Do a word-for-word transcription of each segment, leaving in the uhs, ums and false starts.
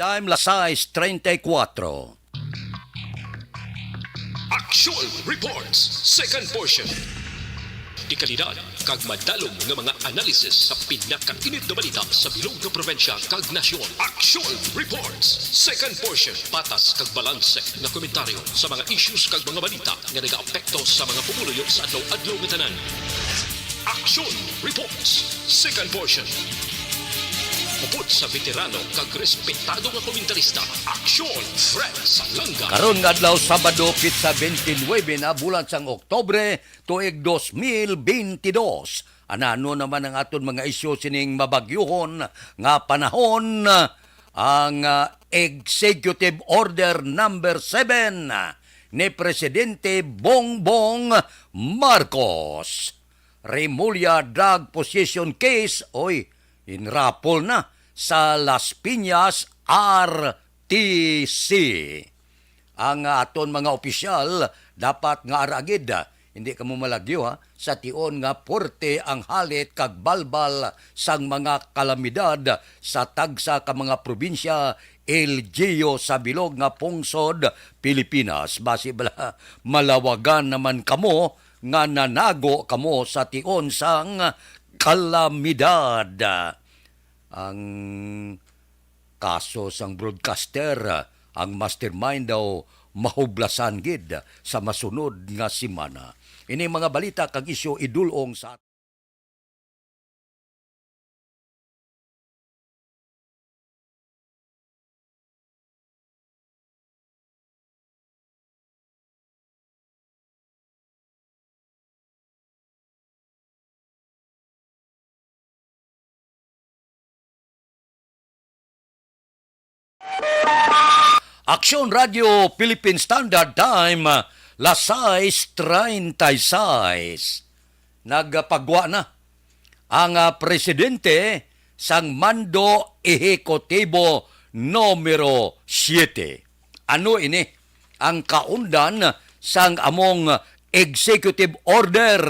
Time, las sais treinta y cuatro. Action Reports, second portion. Dekalidad kag madalom nga mga analysis sa pinakainit nga balita sa bilog nga probinsya kag nasyon. Action Reports, second portion. Patas kag balanse nga komentaryo sa mga issues kag mga balita nga nagaapekto sa mga pumuluyo sa adlaw-adlaw nga tanan. Action Reports, second portion. Upod sa veterano kag respetado nga komentarista, Action Fred Salanga. Karon nga adlaw, Sabado, petsa twenty-nine na bulan sang Oktubre, tuig dos mil bentidós. Anano naman ang aton mga isyu sining mabagyuhon nga panahon? Ang, ah, Executive Order Number Seven ni Presidente Bongbong Marcos. Remulla Drug Possession Case, oy, inrapol na sa Las Piñas R T C. Ang aton mga opisyal dapat nga ara gid, hindi kamo malagyo, ha, sa tion nga puwerte ang halit kag balbal sang mga kalamidad sa tagsa ka mga probinsya, L G U, sa bilog nga pungsod Pilipinas. Basi bala malawagan naman kamo nga nanago kamo sa tion sang kalamidad. Ang kaso sang broadcaster, ang mastermind daw mahubasan gid sa masunod nga semana. Ini mga balita kag isyu idul-ong sa Aksyon Radio Philippine Standard Time, las sais treinta y seis. Nagpagwa na ang, ah, presidente sang Mando Ehekutibo Numero Siete. Ano ini ang kaundan sang among executive order?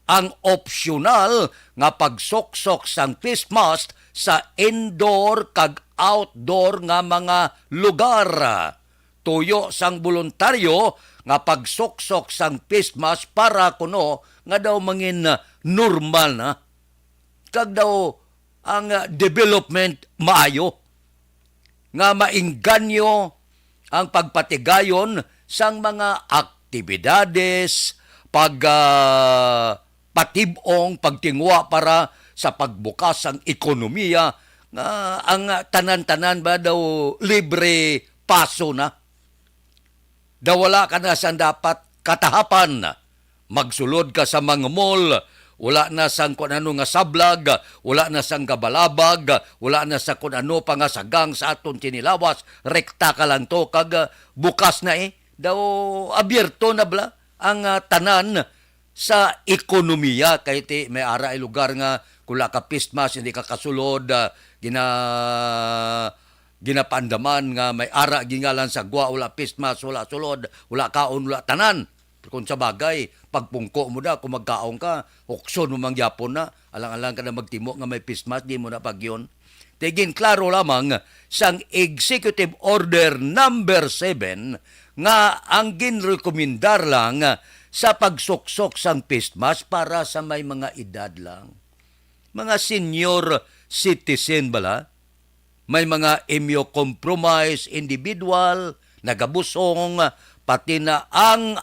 Ang opsyonal nga pagsuksok sang face mask sa indoor kag outdoor nga mga lugar. Tuyo sang boluntaryo nga pagsuksok sang face mask para kuno nga daw mangin, ah, normal na kag daw ang, ah, development maayo, nga maengganyo ang pagpatigayon sang mga aktibidades, pag, ah, patib-ong, pagtinguha para sa pagbukas sang ekonomiya, nga ang, ah, tanan-tanan ba daw libre paso na. Daw wala ka na sang dapat katahapan. Magsulod ka sa mga mall, wala na sang kun ano nga sablag, wala na sang gabalabag, wala na sa kun ano pa nga sagang sa aton sini lawas, rekta ka lang to, kag, ah, bukas na eh. Daw abierto na bala ang, ah, tanan sa ekonomiya, kay ti may ara ay lugar nga kung wala ka face mask, hindi ka kasulod, ah, gina-, ginapaandaman nga may ara gingalan sa gwa, wala face mask, wala sulod, wala kaon, wala tanan. Pero kung sa bagay, pagpungko mo na, kung magkaon ka, ukson mo man gyapon na. Alang-alang ka na magtimo nga may face mask, di mo na pagyon. Ti ginklaro lamang sang Executive Order Number Seven nga ang ginrekomendar lang sa pagsuksok sang face mask para sa may mga edad lang. Mga senior citizen bala, may mga immunocompromised individual, nagabusong, pati na ang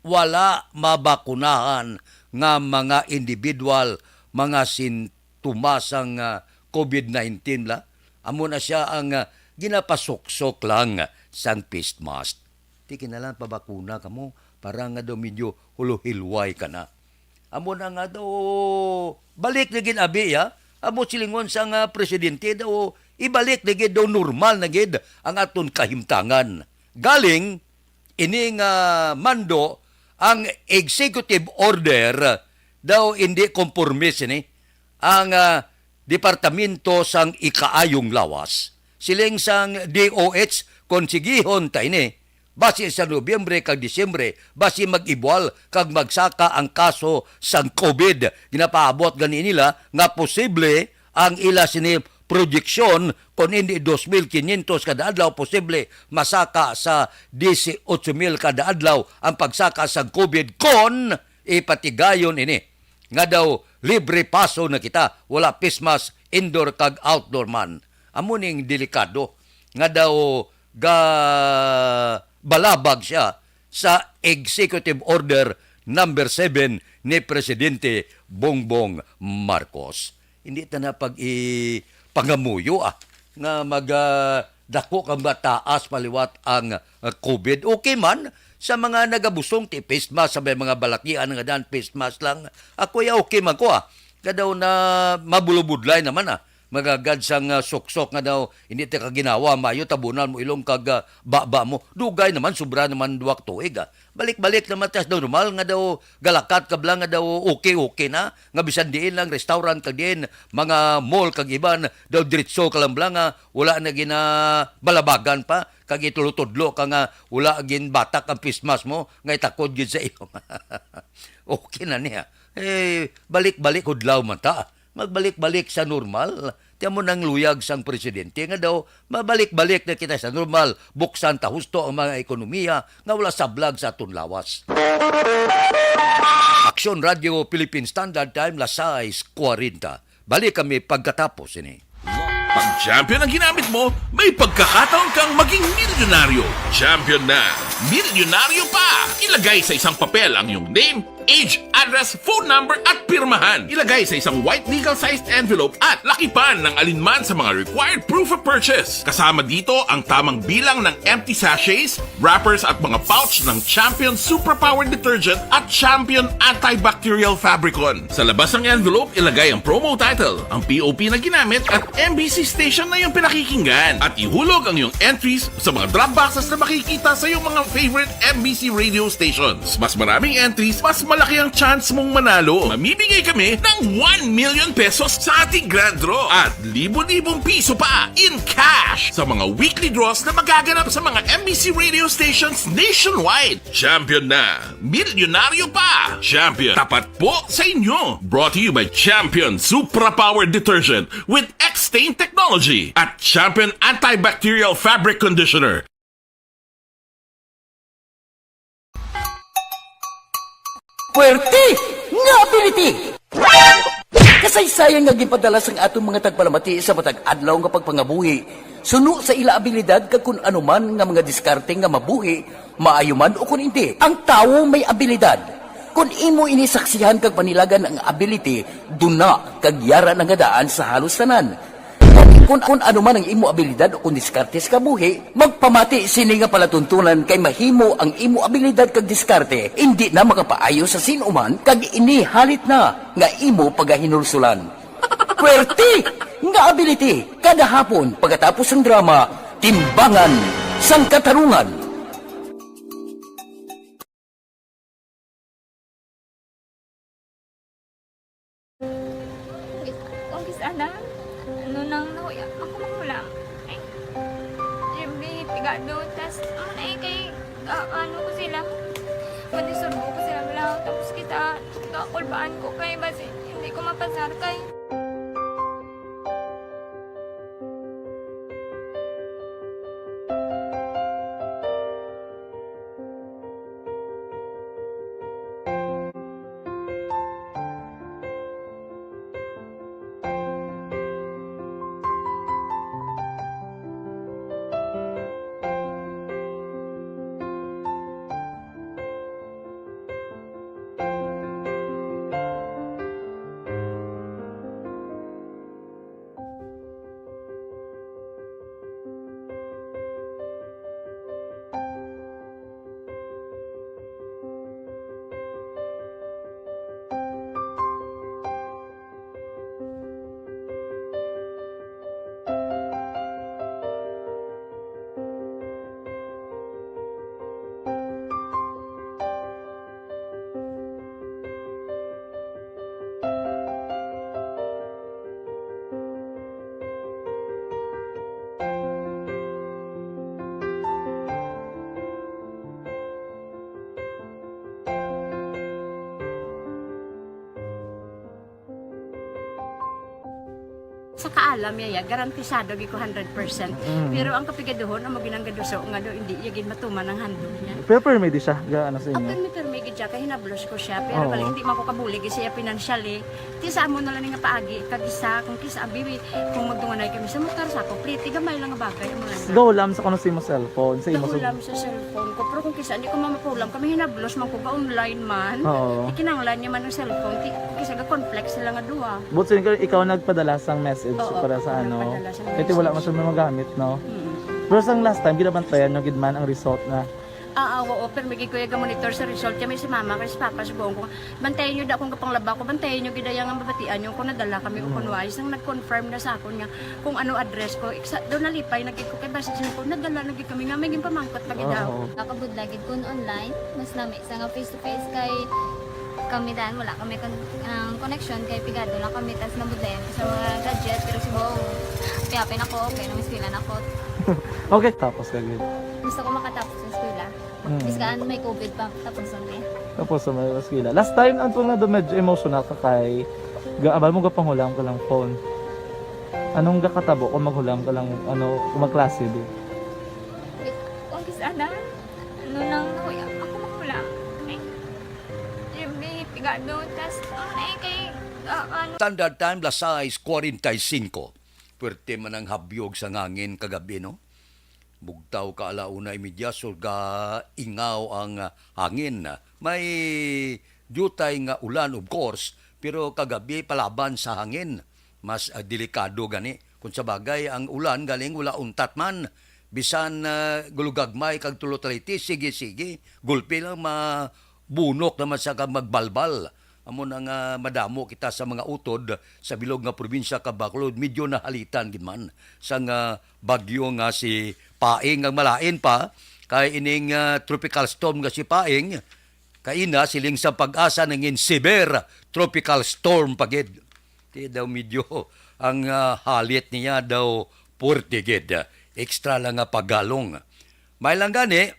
wala mabakunahan nga mga individual, mga sintomas sang, ah, covid nineteen la. Amo na sia ang, ah, ginapasuksok lang sang face mask. Ti kinahanglan pabakuna kamo para nga daw medyo huluhilway ka na. Amo na nga daw, balik na gid abi, ya. Amo silingon sang, ah, presidente daw, ibalik na gid daw, normal na gid ang aton kahimtangan. Galing ini nga mando, ang executive order daw hindi komporme sini ang, ah, Departamento sang Ikaayong Lawas. Siling sang D O H, konsigihon ta ini, basi sa Nobyembre kag Disyembre, basi mag-ibual kag magsaka ang kaso sang covid. Ginapaabot gani nila nga posible ang ila sini proyeksyon, kon hindi dos mil kinyentos kada adlaw, posible masaka sa disiotso mil kada adlaw ang pagsaka sang COVID kon ipatigayon ini nga daw libre paso na kita, wala face mask, indoor kag outdoor man. Amo ning delikado nga daw gabalabag siya sa Executive Order number seven ni Presidente Bongbong Marcos. Hindi ta na pag-ipangamuyo, ah, nga mag, ah, dako kang mataas pa liwat ang, ah, COVID. Okay man sa mga nagabusong ti face mask, sa may mga balatian nga daan face mask lang. Ako ya okay man ko, ah. Nga daw na mabulubudlay naman, ah. Magagad sang, ah, suksok nga daw hindi ta ka ginawa, mayo tabunan mo ilong kag, ah, baba mo. Dugay naman, sobra naman duwa ka tuig, ah. Balik-balik naman tas normal nga daw galakat ka bala nga daw okay-okay na, nga bisan diin lang restaurant kag diin mga mall kag iban, daw diretso ka lang bala nga wala na ginabalabagan pa, kag itulotudlo ka nga wala ginbatak ang face mask mo, nga itakod gid sa imo. Okay na niya. Eh, balik-balik hudlaw man ta. Magbalik-balik sa normal. Ti amo nang luyag sang presidente nga daw mabalik-balik na kita sa normal. Buksan ta husto ang mga ekonomiya nga wala sablag sa aton lawas. Aksyon Radio Philippine Standard Time, las sais kuwarenta. Balik kami pagkatapos ini. Pag champion ang ginamit mo, may pagkakataon kang maging milyonaryo. Champion na, milyonaryo pa! Ilagay sa isang papel ang iyong name, age, address, phone number, at pirmahan. Ilagay sa isang white legal-sized envelope at lakipan ng alinman sa mga required proof of purchase. Kasama dito ang tamang bilang ng empty sachets, wrappers, at mga pouch ng Champion Superpower Detergent at Champion Antibacterial Fabricon. Sa labas ng envelope, ilagay ang promo title, ang P O P na ginamit, at M B C station na iyong pinakikinggan. At ihulog ang iyong entries sa mga drop boxes na makikita sa iyong mga favorite M B C radio stations. Mas maraming entries, mas malaki ang chance mong manalo. Mamimigay kami ng one million pesos sa ating grand draw at libo-libong piso pa in cash sa mga weekly draws na magaganap sa mga M B C radio stations nationwide. Champion na! Milyonaryo pa! Champion, tapat po sa inyo! Brought to you by Champion Supra Power Detergent with X-Stain Technology at Champion Antibacterial Fabric Conditioner. Puwerte nga ability! Kasaysayan nga ginpadala sang aton mga tagpalamati sa matag adlaw nga pagpangabuhi, suno sa ila abilidad kag kun ano man nga mga diskarte nga mabuhi, maayo man ukon indi. Ang tawo may abilidad. Kon imo ini saksihan kag panilagan ang ability, duna kag yara na nga daan sa halos tanan. Kon, kon ano man ang imo abilidad o kon diskarte sa kabuhi, magpamati sini nga palatuntunan kay mahimo ang imo abilidad kag diskarte indi na makapaayo sa sin-o man kag ini halit na nga imo pagahinulsulan. Puwerte nga ability kada hapon pagkatapos sang drama, Timbangan sang Katarungan. Kung kis-, ana, ano nang nahuya, makumakulang. Ay, Jimmy, pigado, tas, ano na eh, kay, ah, ano ko sila, madisurbo ko sila, wala, tapos kita, kakulbaan ko kay, basi, hindi ko mapasar kay. Kaalam niya, ya, garantisado gid ko hundred percent. Mm. Pero ang kapigaduhon, amo ginang gaduso nga do, hindi iya gid matuman ang handog niya. Pero permi di siya, ga, ano sa inyo? Permi, permi gid siya, kay hinablos ko siya. Pero Oo. bali, hindi man ko kabulig siya financially. Ti sa amo na lang nga paagi, kag isa, kung kisa, abi, kung magdunganay kami sa motor, sa ako, pliti, gamay lang nga bagay, amo lang. Gahulam sa kuno sa imo cellphone, sa imo Gahulam sa cellphone ko, pero kung kisa, hindi ko mamapulam, kami hinablos man ko, ga-online man. Oo. Ikinanglan niya man ang cellphone, ti, kung kisa, ga-conflict sila nga duha. But so, ikaw, ikaw nagpadala sang message Oo, para sa ano? nagpadala sang Kasi wala man message. siya magamit, no? Mm. Pero sang last time, ginabantayan nyo gid man ang result na Ah, ah, oo, pero may kuya ga-monitor sa result. Kami si mama, kay si papa, subuhon ko. Bantayan nyo da kung kapanglaba ko, bantayan nyo gid ang mabatian nyo kung nadala kami o Mm. kung wala. Isang nag-confirm na sa akon nga kung ano address ko. Iksa, doon nalipay na gid ko kay basta siya ko, nadala na gid kami nga may ginpamangkot pa gid daw. Oo. Nakabudlay gid kun online, mas nami sa nga face to face kay kami dan wala kami kon-, ang connection kay pigado lang kami tas nabudlayan ko sa mga gadget pero subong. Kaya pinako, okay, nang eskwela na ko. Okay, tapos ka gid. Gusto ko makatapos sa eskwela. Mm. Biskaan may covid pa, tapos ang eh. Tapos sa may eskwela. Last time, ang tunga do medyo emotional ka kay ga-, abal mo gapanghulam ka lang phone. Anong gakatabo kung maghulam ka lang, ano, kung magklase di? Ang sana, ano nang nakuya, ako maghulam. Ay, Jimmy, pigado, tas, ang eh, kay, ah, ano. Standard Time, las sais cuarenta y cinco. Puwerte man ang habyog sa hangin kagabi, no? Bugtaw ka ala una imidya, so ga-ingaw ang, ah, hangin. May diutay nga ulan, of course, pero kagabi palaban sa hangin. Mas, ah, delikado gani. Kung sa bagay, ang ulan galing wala untat man. Bisan, ah, gulugagmay kag tulo taliti, sige-sige. Gulpi lang ma-, bunok naman sa kag magbalbal. Amo na nga madamo kita sa mga utod sa bilog nga probinsya kag Bacolod, medyo nahalitan gid man sang bagyo nga si Paeng. Ang malain pa kay ining, ah, tropical storm nga si Paeng, kaina siling sa PAGASA nangin severe tropical storm pa gid. Ti daw medyo ang, ah, halit niya daw puwerte gid. Extra lang nga paghalong. May lang gani,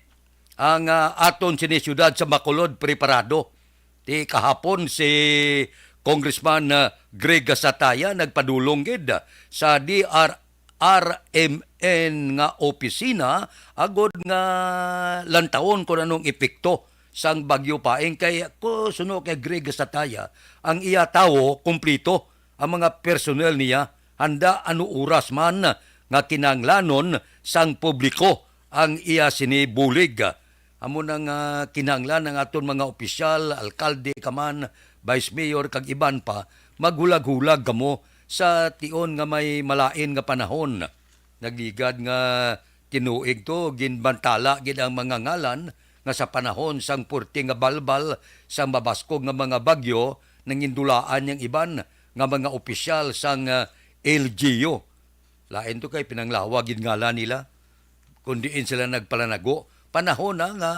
ang, ah, aton sini siyudad sa Bacolod preparado. Ti kahapon si Congressman, ah, Greg Gatazaya nagpadulong gid sa D R R M N nga opisina agod nga lantawon kung anong epekto sang Bagyo Paeng. Kay ko suno kay Greg Gatazaya, ang iya tawo kumplito, ang mga personnel niya handa ano oras man nga kinahanglanon sang publiko ang iya sini bulig. Amo na nga kinahanglan ang aton mga opisyal, alkalde ka man, vice mayor, kag iban pa, maghulag-hulag kamo sa tion nga may malain nga panahon. Nagligad nga tinuig to, ginbantala gid ang mga ngalan nga sa panahon sang purti nga balbal, sang mabaskog nga mga bagyo, nangindulaan yang iban nga mga opisyal sang, ah, L G U. Lain to kay pinanglawa gid ngalan nila, kun diin sila nagpalanago. Panahon na nga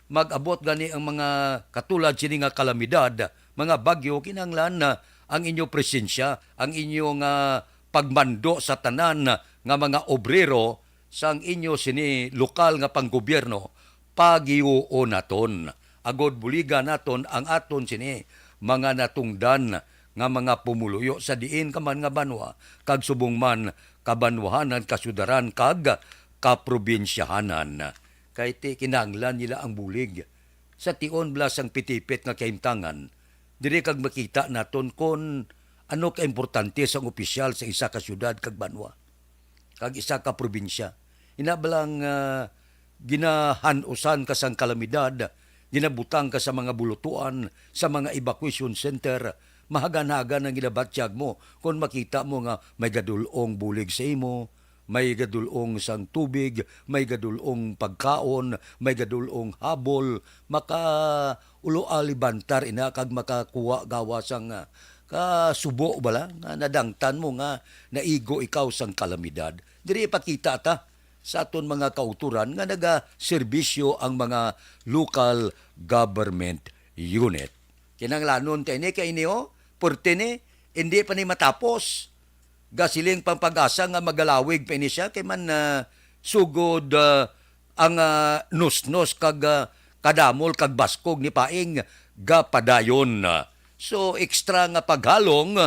mag-abot gani ang mga katulad sini nga kalamidad, mga bagyo, kinahanglan na ang inyo presensya, ang inyo nga pagmando sa tanan nga mga obrero sang inyo sini lokal nga panggobyerno, pagiuon naton. Agod buligan naton ang aton sini mga natungdan nga mga pumuluyo sa diin ka man nga banwa, kag subong man kabanwahanan, kasudaran, kag kaprobinsyahanan. Kay ti kinahanglan nila ang bulig. Sa tion bala sang pitipit nga kahimtangan, diri kag makita naton kon ano ka importante sang opisyal sa isa ka syudad kag banwa, kag isa ka probinsya. Ina bala nga ginahan-usan ka sang kalamidad, ginabutang ka sa mga bulutuan, sa mga evacuation center, mahagan-hagan ang ginabatyag mo kon makita mo nga may gadul-ong bulig sa imo, may gadul-ong sang tubig, may gadul-ong pagkaon, may gadul-ong habol, maka-ulo alibantar ina kag makakuha gawa sang, ah, kasubo bala nga nadangtan mo nga naigo ikaw sang kalamidad. Diri ipakita ta sa aton mga kautoran nga nagaserbisyo ang mga local government unit. Kinahanglanon ta ini kay ini, oh, purti ni, hindi pa ni matapos. Gasiling pang PAGASA nga magalawig pa ini siya kay man, ah, sugod, ah, ang, ah, nusnos kag, ah, kadamol kag baskog ni Paeng gapadayon. So, extra nga paghalong,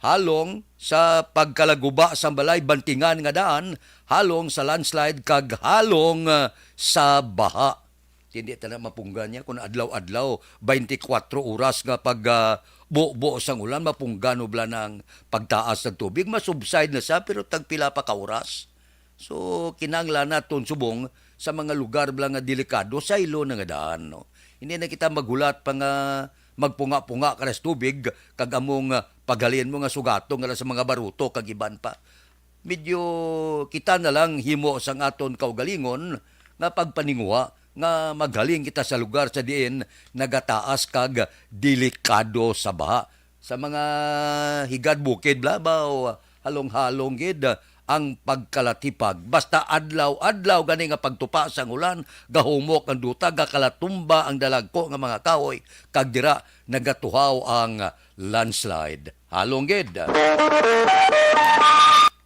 halong, sa pagkalaguba sang balay, bantingan nga daan, halong sa landslide kag halong, ah, sa baha. Hindi ta na mapunggan niya kung adlaw-adlaw, twenty-four oras nga pag, ah, bubo sang ulan, mapunggan ublan ang pagtaas ng tubig. Masubside na siya, pero tagpila pa ka oras. So, kinahanglan naton subong sa mga lugar bala nga delikado, saylo na nga daan, no? Hindi na kita maghulat pa nga magpunga-punga ka na sa tubig, kag among, ah, paghalin mo nga sugato nga sa mga baruto kag iban pa. Medyo kita na lang himo sang aton kaugalingon nga pagpaninguha nga maghalin kita sa lugar sa diin nagataas kag delikado sa baha. Sa mga higad bukid, labaw, halong-halong gid ang pagkalatipag. Basta adlaw-adlaw gani nga pagtupa sang ulan, gahumok ang duta, gakalatumba ang dalagko nga mga kahoy, kag dira nagatuhaw ang landslide. Halong gid.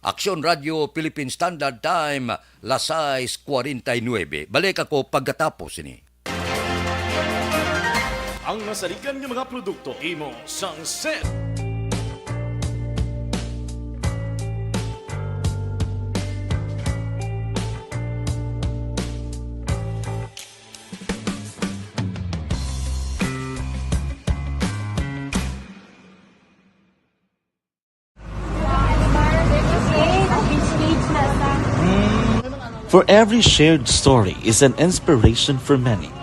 Aksyon Radio Philippine Standard Time, las sais cuarenta y nueve. Balik ako pagkatapos ini. Ang masaligan nga mga produkto imo sang set. For every shared story is an inspiration for many.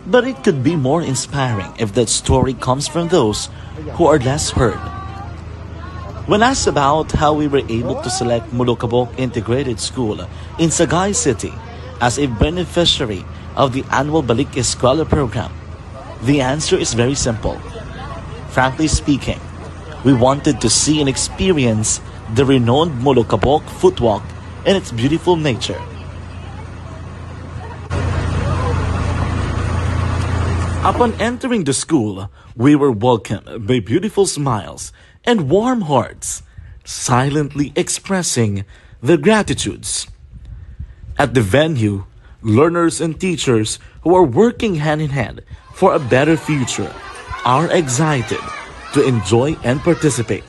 But it could be more inspiring if that story comes from those who are less heard. When asked about how we were able to select Molokabok Integrated School in Sagay City as a beneficiary of the annual Balik Eskwela program, the answer is very simple. Frankly speaking, we wanted to see and experience the renowned Molokabok footwalk and its beautiful nature. Upon entering the school, we were welcomed by beautiful smiles and warm hearts, silently expressing their gratitudes. At the venue, learners and teachers who are working hand in hand for a better future are excited to enjoy and participate.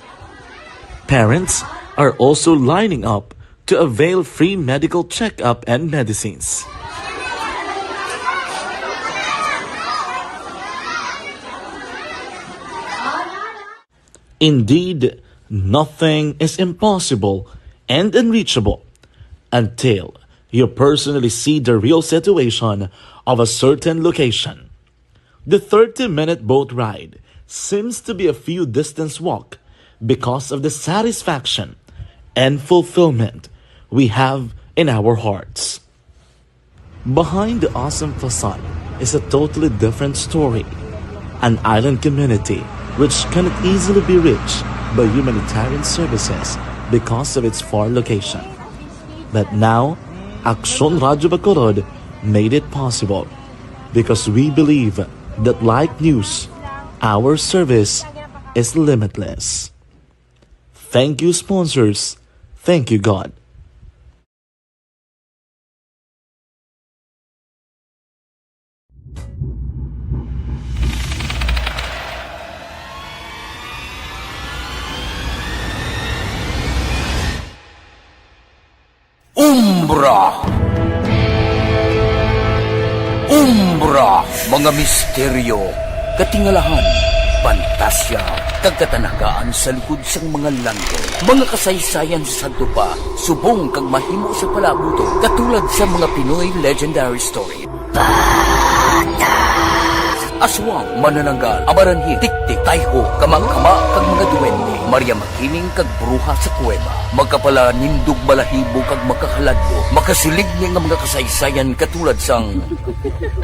Parents are also lining up to avail free medical checkup and medicines. Indeed, nothing is impossible and unreachable until you personally see the real situation of a certain location. The thirty-minute boat ride seems to be a few distance walk because of the satisfaction and fulfillment we have in our hearts. Behind the awesome facade is a totally different story. An island community which cannot easily be reached by humanitarian services because of its far location. But now, Aksyon Radyo Bacolod made it possible because we believe that like news, our service is limitless. Thank you, sponsors. Thank you, God. Umbra. Umbra, mga misteryo, katingalahan, pantasya, kag katanagaan sa likod sang mga langgol. Mga kasaysayan sa sadto pa, subong kag mahimo sa palaabuton, katulad sa mga Pinoy legendary story. Aswang, manananggal, amaranhit, tiktik, tayho, kamangkama, kag mga duwende, Maria Makiling, kag bruha sa kuweba. Makapalanindog balahibo kag makahaladlok, makasiligni nga mga kasaysayan katulad sang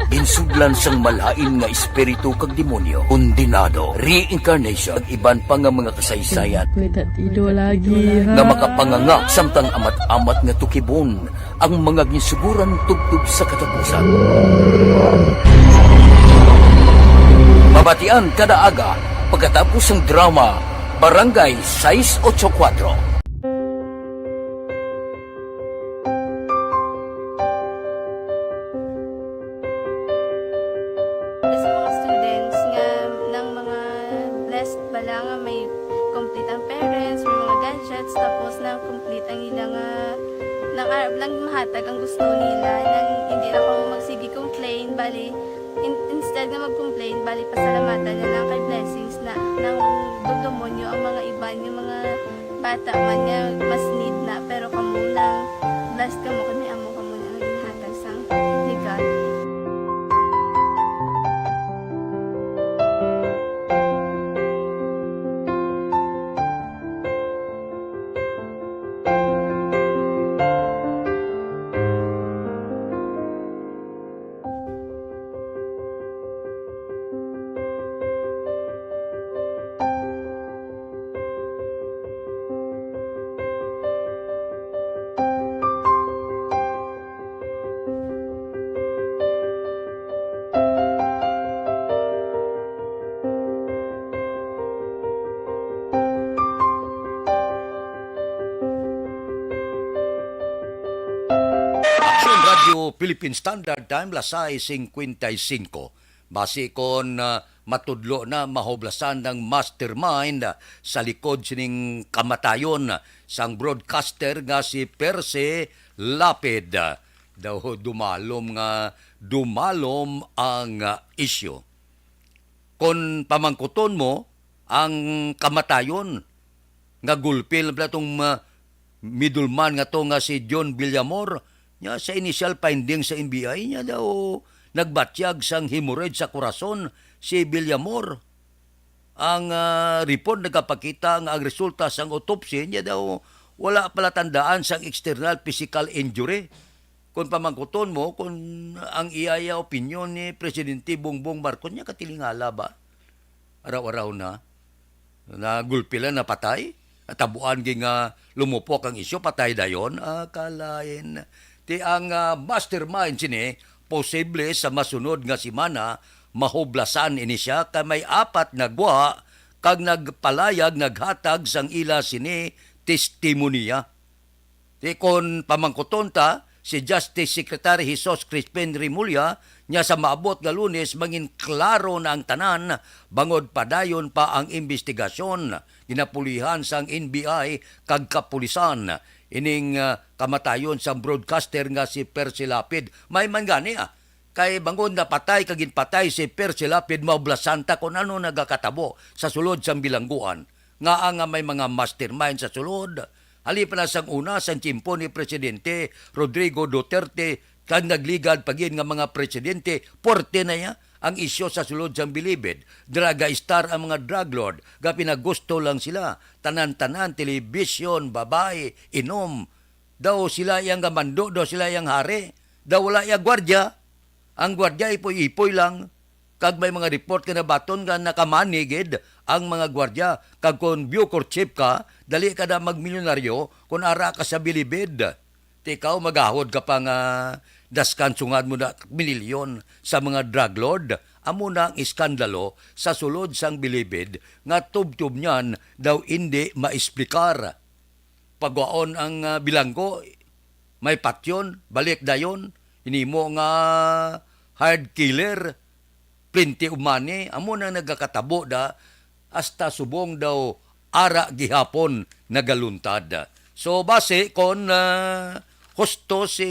ginsudlan sang malain nga espiritu kag demonyo, kondenado, reincarnation, kag iban pa nga mga kasaysayan. May tatido lagi, ha? Nga makapanganga samtang amat-amat nga tukibon ang mga ginsuguran tubtob sa katapusan. Mabatian kada aga pagkatapos sang drama Barangay Sais Ocho Kuatro. Sa mga students nga, ng mga blessed bala nga may complete ang parents, may mga Hatag ang gusto nila, nang hindi na kamo magsige complain, bali, in-, instead nga mag-complain, bali, pasalamatan na lang kay blessings na, nang dugdumon nyo ang mga iban, yung mga bata man nga mas need na, pero kamo lang, blessed kamo kay may amo kamo na nga ginhatag sang legal. Aksyon Radio Philippine Standard Time, las sais cincuenta y cinco. Basi kon, ah, matudlo na mahublasan ang mastermind, ah, sa likod sining kamatayon, ah, sang broadcaster nga si Percy Lapid, ah, daw dumalom nga dumalom ang, ah, isyu. Kon pamangkuton mo, ang kamatayon nga gulpi lang pala tong, ah, middleman nga to nga si John Villamor, nya sa initial finding sa N B I, nya daw nagbatyag sang hemorrhage sa korason si Villamor. Ang, ah, report nagapakita nga ang resulta sang autopsy niya daw wala pala tandaan sang external physical injury. Kung pamangkuton mo kung ang iya, iya opinyon ni Presidente Bongbong Marcos, niya katilingala ba? Araw-araw na. Nagulpi lang, napatay. Natabuan gi nga lumupok ang isyu, patay dayon. Ah, kalain. Ti ang, ah, mastermind sini, posible sa masunod nga semana, mahublasan ini siya, kay may apat nagwa kag nagpalayag, naghatag sang ila sini testimonya. Ti kon pamangkuton ta, si Justice Secretary Jesus Crispin Remulla, niya sa maabot nga Lunes mangin klaro na ang tanan, bangod padayon pa ang imbestigasyon, ginapulihan sang N B I kag kapulisan ining, ah, kamatayon sang broadcaster nga si Percy Lapid. May man gani, ah, kay bangod napatay kag ginpatay si Percy Lapid, maublasan ta kon ano nagakatabo sa sulod sang bilangguan. Ngaa nga may mga mastermind sa sulod. Halin pa na sang una, sang tiyempo ni Presidente Rodrigo Duterte, kag nagligad pa gid nga mga presidente, puwerte na ya ang isyu sa sulod sang bilibid. Drug star ang mga drug lord, nga pinagusto lang sila. Tanan-tanan, television, babayi, inom. Daw sila yang gamando, daw sila yang hari. Daw wala ya gwardiya. Ang gwardiya ipoy-ipoy lang. Kag may mga report nga nabaton nga nakamani gid ang mga gwardiya. Kag kon Bucor chief ka, dali ka na magmilyonaryo kon ara ka sa bilibid. Ti ikaw, magahod ka pa nga daskan sungad mo na minilyon sa mga drug lord. Amo na ang iskandalo sa sulod sang bilibid nga tubtob niyan daw indi maesplikar. Pagwaon ang, ah, bilanggo, may patyon, balik dayon, hinimo nga hired killer, plenty of money, amo na nagakatabo da, hasta subong daw ara gihapon nagaluntad. So, basi kon, ah, husto si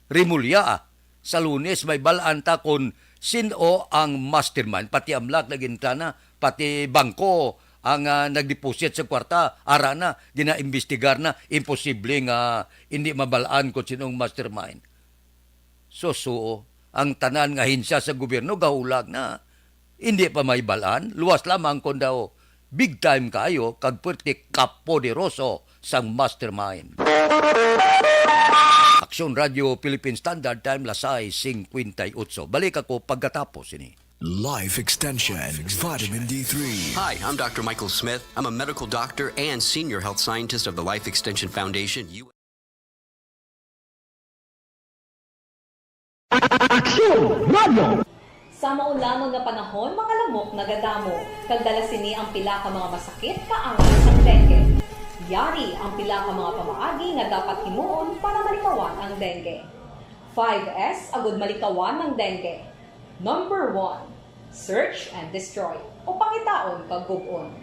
Remulla, ah, sa Lunes, may bal-an ta kon sin-o ang mastermind. Pati amlak nagintana, pati bangko ang, ah, nagdeposit sa kwarta, ara na, ginaimbestigar na, imposible nga hindi mabal-an kon sin-o ang mastermind. Susuo, ang tanan nga ahensya sa gobyerno gahulag na. Hindi pa may bal-an, luwas lamang kon daw big time kaayo kag puwerte kapoderoso sang mastermind. Aksyon Radio Philippine Standard Time, las sais cincuenta y ocho. Balik ako pagkatapos ini. Life Extension, Vitamin D three. Hi, I'm Doctor Michael Smith. I'm a medical doctor and senior health scientist of the Life Extension Foundation. Aksyon Radio! Sa maulamon nga panahon, mga lamok nagadamo, kag dala sini ang pila ka mga masakit kaangay sang dengue. Yari ang pila ka mga pamaagi nga dapat himuon para malikawan ang dengue. Five S agud malikawan ang dengue. Number one, search and destroy, o pangitaon kag gub-on.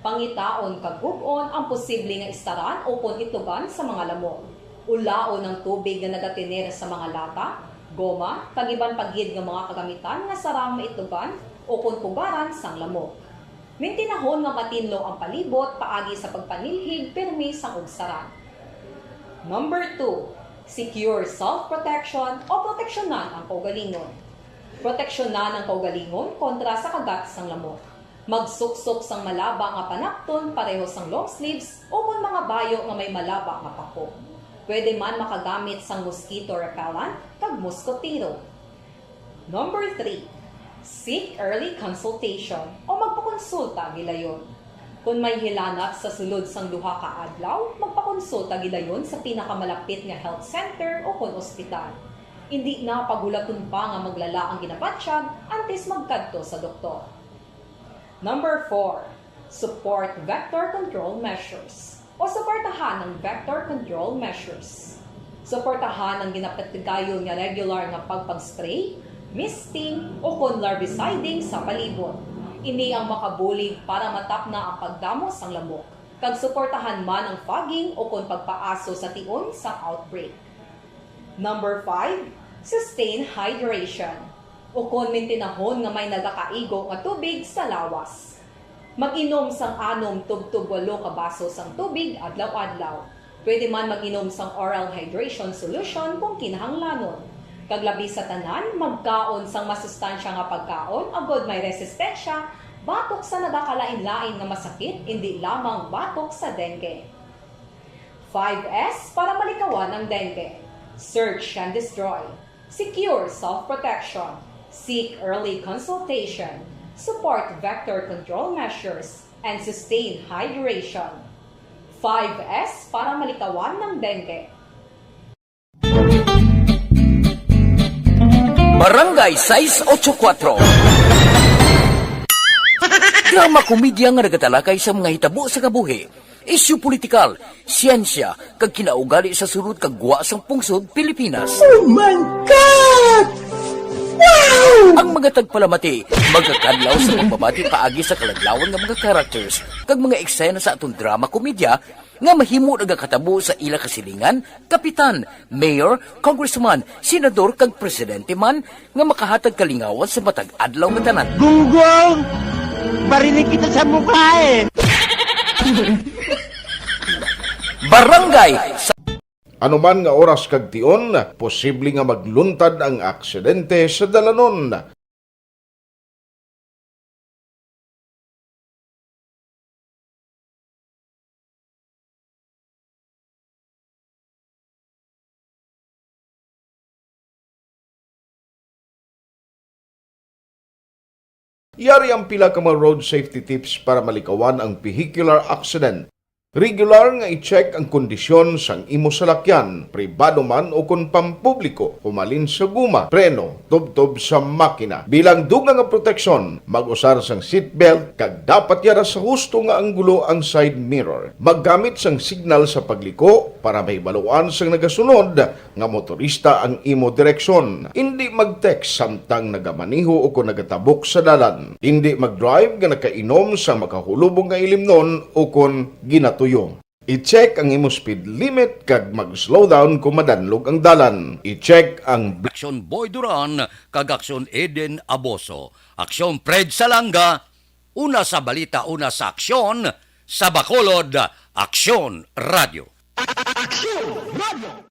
Pangitaon kag gub-on ang posible nga istaran ukon itugan sa mga lamok. Ulaon ang tubig nga nagatener sa mga lata, goma, kag iban pa gid nga mga kagamitan nga sarang maitlogan o kon pugaran sang lamok. Mintinahon nga matinlo ang palibot paagi sa pagpanilhig pirmi sang ugsaran. Number two, secure self-protection o proteksyonan ang kaugalingon. Proteksyonan ang kaugalingon kontra sa kagat sang lamok. Magsuksok sang malaba nga panakton pareho sang long sleeves o kon mga bayo nga may malaba nga pako. Pwede man makagamit sang mosquito repellent kag muskotero. Number three, seek early consultation o magpakonsulta gilayon. Kon may hilanat sa sulod sang duha ka adlaw, magpakonsulta gilayon sa pinakamalapit nga health center o kon ospital. Indi na paghulaton pa nga maglala ang ginabatyag antes magkadto sa doktor. Number four, support vector control measures o suportahan ang vector control measures. Suportahan ang ginapatigayon nga regular nga pagpag-spray, misting, o kon larviciding sa palibot. Ini ang makabulig para matapna ang pagdamo sang lamok, kag suportahan man ang fogging o kon pagpaaso sa tion sang outbreak. Number five, sustain hydration. Ukon mintinahon nga may nagakaigo nga tubig sa lawas. Mag-inom sang anom tubtob walo ka baso sang tubig adlaw-adlaw. Pwede man mag-inom sang oral hydration solution kung kinahanglanon. Kag labi sa tanan, magkaon sang masustansya nga pagkaon agod may resistensya batok sa nagakalain-lain nga masakit, indi lamang batok sa dengue. Five S para malikawan ang dengue. Search and destroy. Secure self-protection. Seek early consultation. Support vector control measures. And sustain hydration. Five S para malikawan ang dengue. Barangay sais ocho kuatro. Drama komedya nga nagatalakay sa mga hitabo sa kabuhi, isyu politikal, siyensya, kag kinaugali sa sulod kag gwa sang pungsod Pilipinas. Oh my God! Wow! Ang mga tagpalamati magakadlaw sa pagbabati paagi sa kaladlawan nga mga characters kag mga eksena sa aton drama komedya nga mahimo nagakatabo sa ila kasilingan, kapitan, mayor, congressman, senador, kag presidente man nga makahatag kalingawan sa matag adlaw nga tanan. Gunggong! Barinig kita sa mukha eh! Barangay sa Anuman nga oras kag tion, posible nga magluntad ang aksidente sa dalanon. Yari ang pila ka mga road safety tips para malikawan ang vehicular accident. Regular nga i-check ang kondisyon sang imo salakyan, pribado man o kon pampubliko, humalin sa guma, preno, tubtob sa makina. Bilang dugang nga proteksyon, mag-usar sang seatbelt kag dapat yara sa husto nga anggulo ang side mirror. Maggamit sang signal sa pagliko para mahibaluan sang nagasunod nga motorista ang imo direksyon. Indi mag-text samtang nagamaneho o kon nagatabok sa dalan. Indi mag-drive nga nakainom sa makahulubong nga ilimnon o kon ginatuyo. I-check ang imo speed limit kag mag-slow down kon madanlog ang dalan. I-check ang bl- Aksyon Boy Duran kag Aksyon Eden Aboso. Aksyon Fred Salanga, una sa balita, una sa aksyon, sa Bacolod, Aksyon Radio. Aksyon Radio.